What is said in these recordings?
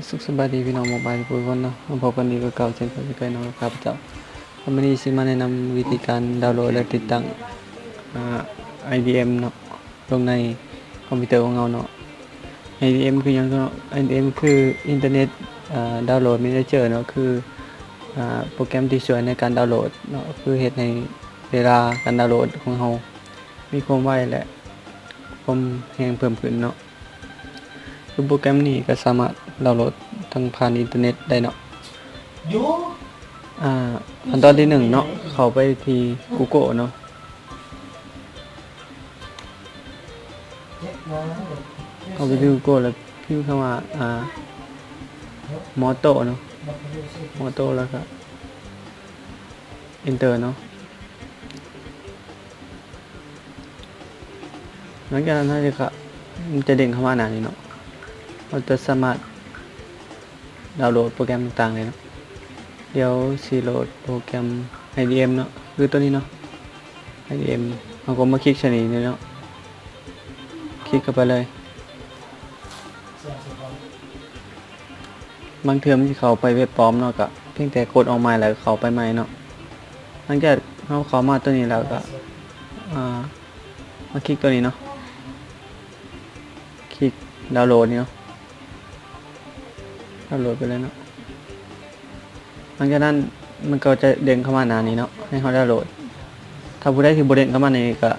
ສຸກສະບາຍດີພີ່ນ້ອງໝົດໝາຍທຸກຄົນເນາະ, ມາພົບກັນອີກຄືເກົ່າເຊັ່ນເຄີຍກັບຂ້າພະເຈົ້າ. ມື້ນີ້ຊິມາແນະນຳວິທີການດາວໂຫຼດ ແລະ ຕິດຕັ້ງ ອາ ໄອດີເອັມເນາະ ລົງໃນຄອມພິວເຕີຂອງເຮົາເນາະ. ໄອດີເອັມຄືຫຍັງເນາະ? ໄອດີເອັມຄືອິນເຕີເນັດ ອາ ດາວໂຫຼດແມເນເຈີເນາະ, ຄື ອາ ໂປຣແກຣມທີ່ຊ່ວຍໃນການດາວໂຫຼດເນາະ, ຄືເຮັດໃຫ້ເວລາການດາວໂຫຼດຂອງເຮົາມີຄວາມໄວ ແລະ ຄວາມແຮງເພີ່ມຂຶ້ນເນາະ. ຄືໂປຣແກຣມນີ້ກໍສາມາດດາວໂຫຼດທັງຜ່ານອິນເຕີເນັດໄດ້ເນາະ. ອາ ຂັ້ນຕອນທີໜຶ່ງເນາະ, ເຂົ້າໄປທີ່ກູໂກເນາະ, ເຂົ້າໄປທີ່ກູໂກ ແລ້ວພິມຄຳວ່າ ອາ ມໍໂຕເນາະ, ມໍໂຕ ແລ້ວກໍ ເອັນເຕີເນາະ. ຫຼັງຈາກນັ້ນເຮົາຈະ ມັນຈະເດ້ງເຂົ້າມາໜ້ານີ້ເນາະ, ເຮົາຈະສາມາດດາວໂຫຼດໂປຣແກຣມຕ່າງໆໄດ້ເນາະ. ດຽວຊິໂຫຼດໂປຣແກຣມໄອດີເອັມເນາະ, ຄືໂຕນີ້ເນາະ ໄອດີເອັມ, ເຮົາກໍມາຄລິກໃສ່ນີ້ເນາະ, ຄລິກເຂົ້າໄປເລີຍ. ບາງເທື່ອມັນຊິເຂົ້າໄປເວັບປອມເນາະ, ກະພຽງແຕ່ກົດອອກໃໝ່ແລ້ວເຂົ້າໄປໃໝ່ເນາະ. ຫຼັງຈາກເຮົາເຂົ້າມາຕົວນີ້ແລ້ວກະ ອາ ມາຄລິກຕົວນີ້ເນາະ, ຄລິກດາວໂຫຼດນີ້ເນາະ, ດາວໂຫຼດໄປເລີຍເນາະ. ຫຼັງຈາກນັ້ນມັນກໍຈະເດ້ງເຂົ້າມາໜ້ານີ້ເນາະ ໃຫ້ເຮົາດາວໂຫຼດ. ຖ້າຜູ້ໃດທີ່ບໍ່ເດ້ງເຂົ້າມານີ້ກໍ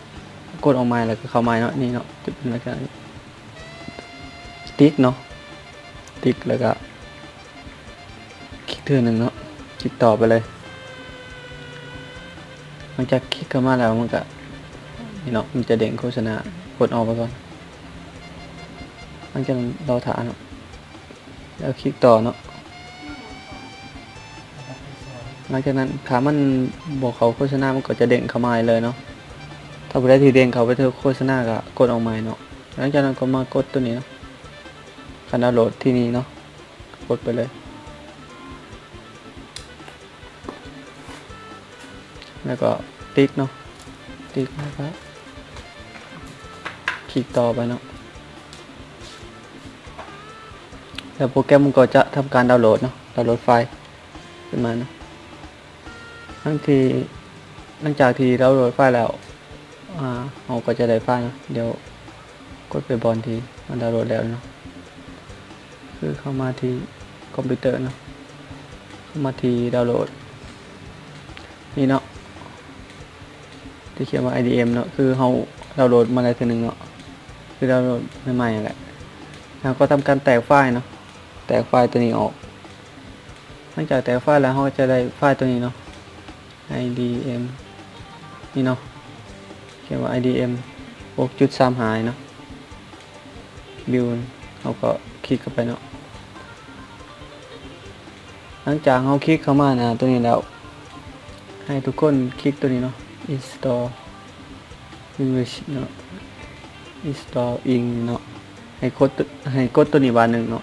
ກົດອອກໃໝ່ແລ້ວກໍເຂົ້າໃໝ່ເນາະ, ນີ້ເນາະ ຈະເປັນລັກສະນະນີ້. ຕິກເນາະ, ຕິກແລ້ວກະຄລິກເທື່ອໜຶ່ງເນາະ, ຄລິກຕໍ່ໄປເລີຍ. ຫຼັງຈາກຄລິກເຂົ້າມາແລ້ວມັນກະ ນີ້ເນາະ, ມັນຈະເດ້ງໂຄສະນາ, ກົດອອກໄປກ່ອນ. ຫຼັງຈາກນັ້ນລໍຖ້າເນາະ, ແລ້ວຄລິກຕໍ່ເນາະ. ຫຼັງຈາກນັ້ນຖ້າມັນບໍ່ເຂົ້າໂຄສະນາ ມັນກໍຈະເດ້ງເຂົ້າມາໃຫ້ເລີຍເນາະ. ຖ້າຜູ້ໃດທີ່ເດ້ງເຂົ້າໄປເຖິງໂຄສະນາກໍກົດອອກໃໝ່ເນາະ. ຫຼັງຈາກນັ້ນກໍມາກົດຕົວນີ້ເນາະ, ການດາວໂຫຼດທີ່ນີ້ເນາະ, ກົດໄປເລີຍ. ແລ້ວກໍຕິກເນາະ, ຕິກແລ້ວກໍຄລິກຕໍ່ໄປເນາະ, ແລ້ວໂປຣແກຣມມັນກໍຈະທຳການດາວໂຫຼດເນາະ, ດາວໂຫຼດໄຟລ໌ຂຶ້ນມາເນາະ. ຫຼັງທີ່ ຫຼັງຈາກທີ່ດາວໂຫຼດໄຟລ໌ແລ້ວ ອາ ເຮົາກໍຈະໄດ້ໄຟລ໌ເນາະ. ດຽວກົດໄປບ່ອນທີ່ມັນດາວໂຫຼດແລ້ວເນາະ, ຄືເຂົ້າມາທີ່ຄອມພິວເຕີເນາະ, ເຂົ້າມາທີ່ດາວໂຫຼດນີ້ເນາະ ທີ່ຂຽນວ່າໄອດີເອັມເນາະ, ຄືເຮົາດາວໂຫຼດມາແລ້ວເທື່ອໜຶ່ງເນາະ, ຄືດາວໂຫຼດໃໝ່ໆນັ້ນແຫຼະ. ເຮົາກໍທຳການແຕກໄຟລ໌ເນາະ, ແຕກໄຟລ໌ຕົວນີ້ອອກ. ຫຼັງຈາກແຕກໄຟລ໌ແລ້ວ ເຮົາກໍຈະໄດ້ໄຟລ໌ຕົວນີ້ເນາະ, ໄອດີເອັມ ນີ້ເນາະ, ຂຽນວ່າໄອດີເອັມ ຫົກຈຸດສາມຫ້າເນາະ, ບິວ ເຮົາກໍຄລິກເຂົ້າໄປເນາະ. ຫຼັງຈາກເຮົາຄລິກເຂົ້າມາໜ້າຕົວນີ້ແລ້ວ ໃຫ້ທຸກຄົນຄລິກຕົວນີ້ເນາະ, ອິນສະຕໍ ອິງລິຊເນາະ, ອິນສະຕໍອິງເນາະ, ໃຫ້ກົດ ໃຫ້ກົດຕົວນີ້ບາດໜຶ່ງເນາະ,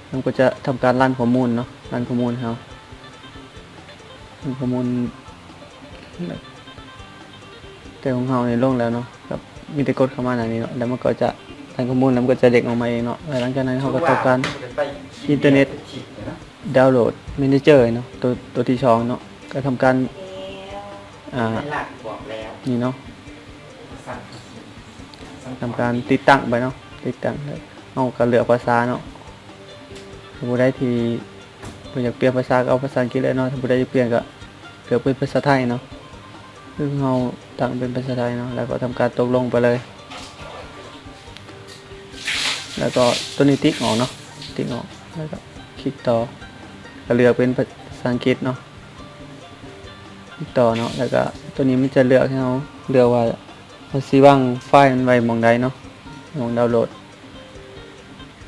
ມັນກໍຈະທຳການລັນຂໍ້ມູນເນາະ, ລັນຂໍ້ມູນໃຫ້ເຮົາ, ລັນຂໍ້ມູນ ແຕ່ຂອງເຮົານີ້ລົງແລ້ວເນາະ, ກໍມີແຕ່ກົດເຂົ້າມາໜ້ານີ້ເນາະ, ແລ້ວມັນກໍຈະລັນຂໍ້ມູນ ແລ້ວມັນກໍຈະເດ້ງອອກມາເອງເນາະ. ແລ້ວຫຼັງຈາກນັ້ນເຮົາກໍທຳການອິນເຕີເນັດ ດາວໂຫຼດແມເນເຈີເນາະ, ຕົວ ຕົວທີສອງເນາະ, ກໍທຳການ ອາ ນີ້ເນາະ, ທຳການຕິດຕັ້ງໄປເນາະ, ຕິດຕັ້ງໄປ. ເຮົາກໍເລືອກພາສາເນາະ, ຜູ້ໃດທີ່ບໍ່ຢາກປ່ຽນພາສາກໍເອົາພາສາອັງກິດເລີຍເນາະ, ຖ້າຜູ້ໃດຢາກປ່ຽນກໍເລືອກເປັນພາສາໄທເນາະ, ຄືເຮົາຕັ້ງເປັນພາສາໄທເນາະ, ແລ້ວກໍທຳການຕົກລົງໄປເລີຍ. ແລ້ວກໍຕົວນີ້ຕິກອອກເນາະ, ຕິກອອກ ແລ້ວກໍຄລິກຕໍ່, ກໍເລືອກເປັນພາສາອັງກິດເນາະ, ຄລິກຕໍ່ເນາະ. ແລ້ວກໍຕົວນີ້ມັນຈະເລືອກໃຫ້ເຮົາເລືອກວ່າເຮົາຊິວາງໄຟລ໌ມັນໄວ້ໝ່ອງໃດເນາະ, ໝ່ອງດາວໂຫຼດ.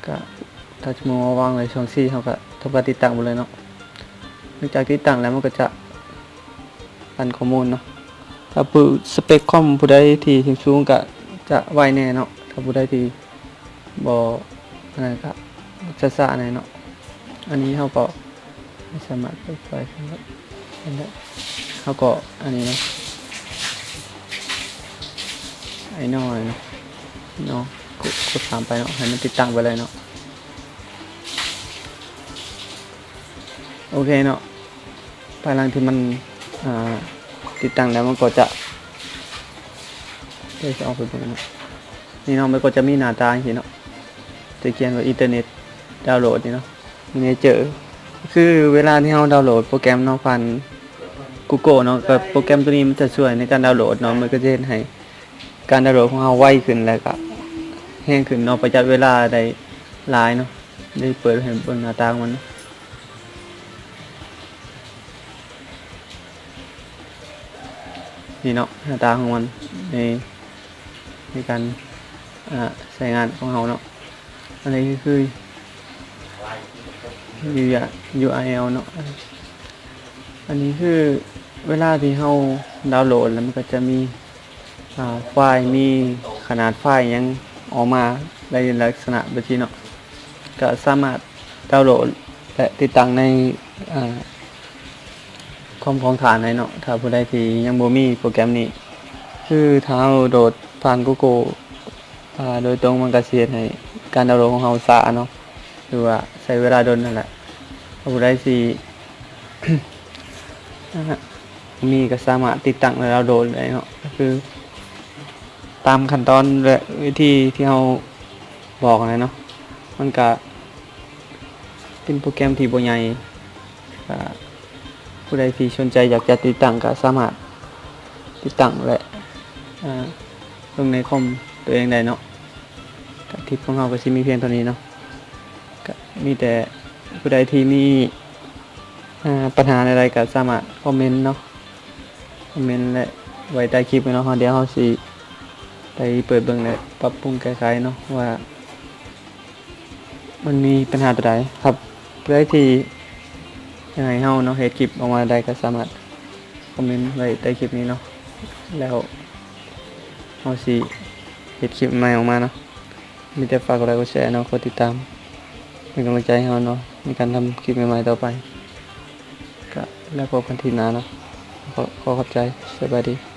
ກະຖ້າສົມມຸດວ່າວາງໄວ້ຊ່ອງສີ່ ເຮົາກະທຳການຕິດຕັ້ງໄປເລີຍເນາະ. ຫຼັງຈາກຕິດຕັ້ງແລ້ວ ມັນກໍຈະລັນຂໍ້ມູນເນາະ. ຖ້າຜູ້ ສະເປັກຄອມຜູ້ໃດທີ່ສູງໆ ກະຈະໄວແດ່ເນາະ, ຖ້າຜູ້ໃດທີ່ບໍ່ອັນນັ້ນກະຊ້າໆແດ່ເນາະ. ອັນນີ້ເຮົາກໍ ສາມາດເປີດໄຟລ໌ໄດ້. ເຮົາກໍອັນນີ້ເນາະ, ໄອນອລເນາະ, ເນາະ, ກົດ ກົດຂ້າມໄປເນາະ, ໃຫ້ມັນຕິດຕັ້ງໄປເລີຍເນາະ. ໂອເຄເນາະ ພາຍຫຼັງທີ່ມັນ ອ່າ ຕິດຕັ້ງແລ້ວ ມັນກໍຈະ ດຽວຈະອອກໄປເບິ່ງເນາະ. ນີ້ເນາະ ມັນກໍຈະມີໜ້າຕາຈັ່ງຊີ້ເນາະ ຈະຂຽນວ່າອິນເຕີເນັດດາວໂຫຼດນີ້ເນາະ ເມເນເຈີ ຄືເວລາທີ່ເຮົາດາວໂຫຼດໂປຣແກຣມເນາະ ຜ່ານ Google ເນາະ ກໍໂປຣແກຣມໂຕນີ້ມັນຈະຊ່ວຍໃນການດາວໂຫຼດເນາະ ມັນກໍຈະເຮັດໃຫ້ການດາວໂຫຼດຂອງເຮົາໄວຂຶ້ນ ແລ້ວກໍແຮງຂຶ້ນເນາະ ປະຢັດເວລາໄດ້ຫຼາຍເນາະ. ໄດ້ເປີດໃຫ້ເບິ່ງໜ້າຕາຂອງມັນ ນີ້ເນາະ ໜ້າຕາຂອງມັນໃນ ໃນການ ອ່າ ໃຊ້ງານຂອງເຮົາເນາະ. ອັນນີ້ຄື URL ເນາະ ອັນນີ້ຄືເວລາທີ່ເຮົາດາວໂຫຼດແລ້ວ ມັນກໍຈະມີ ອ່າ ໄຟລ໌ ມີຂະໜາດໄຟລ໌ຫຍັງອອກມາໃນລັກສະນະແບບນີ້ເນາະ ກໍສາມາດດາວໂຫຼດ ແລະ ຕິດຕັ້ງໃນ ອ່າ ຄອມຂອງທ່ານໄດ້ເນາະ. ຖ້າຜູ້ໃດທີ່ຍັງບໍ່ມີໂປຣແກຣມນີ້ ຄືຖ້າເຮົາໂຫຼດຜ່ານ Google ອ່າ ໂດຍຕົງ ມັນກໍຊິເຮັດໃຫ້ການດາວໂຫຼດຂອງເຮົາຊ້າເນາະ ຫຼືວ່າໃຊ້ເວລາດົນຫັ້ນແຫຼະ. ຖ້າຜູ້ໃດທີ່ ອ່າ ມີກໍສາມາດຕິດຕັ້ງແລ້ວດາວໂຫຼດໄດ້ເນາະ ກໍຄືຕາມຂັ້ນຕອນ ແລະ ວິທີທີ່ເຮົາບອກຫັ້ນແຫຼະເນາະ. ມັນກະເປັນໂປຣແກຣມທີ່ບໍ່ໃຫຍ່ ກະຜູ້ໃດທີ່ສົນໃຈຢາກຈະຕິດຕັ້ງ ກະສາມາດຕິດຕັ້ງ ແລະ ອ່າ ລົງໃນຄອມຕົວເອງໄດ້ເນາະ. ກະຄລິບຂອງເຮົາກໍຊິມີພຽງເທົ່ານີ້ເນາະ ກະມີແຕ່ຜູ້ໃດທີ່ມີ ອ່າ ປັນຫາແນວໃດກໍສາມາດຄອມເມັນເນາະ ຄອມເມັນ ແລະ ໄວ້ໃຕ້ຄລິບເນາະ. ເຮົາ ດຽວເຮົາຊິໄປເປີດເບິ່ງ ແລະ ປັບປຸງແກ້ໄຂເນາະ ວ່າມັນມີປັນຫາຕົວໃດ. ຖ້າຜູ້ໃດທີ່ຢາກໃຫ້ເຮົາເນາະເຮັດຄລິບອອກມາໃດ ກໍສາມາດຄອມເມັນໄວ້ໃຕ້ຄລິບນີ້ເນາະ ແລ້ວເຮົາຊິເຮັດຄລິບໃໝ່ອອກມາເນາະ. ມີແຕ່ຝາກກົດໄລກົດແຊເນາະ ກົດຕິດຕາມ ເປັນກຳລັງໃຈໃຫ້ເຮົາເນາະ ໃນການທຳຄລິບໃໝ່ໆຕໍ່ໄປ. ກະແລ້ວພົບກັນທີໜ້າເນາະ. ຂໍ ຂໍຂອບໃຈ. ສະບາຍດີ.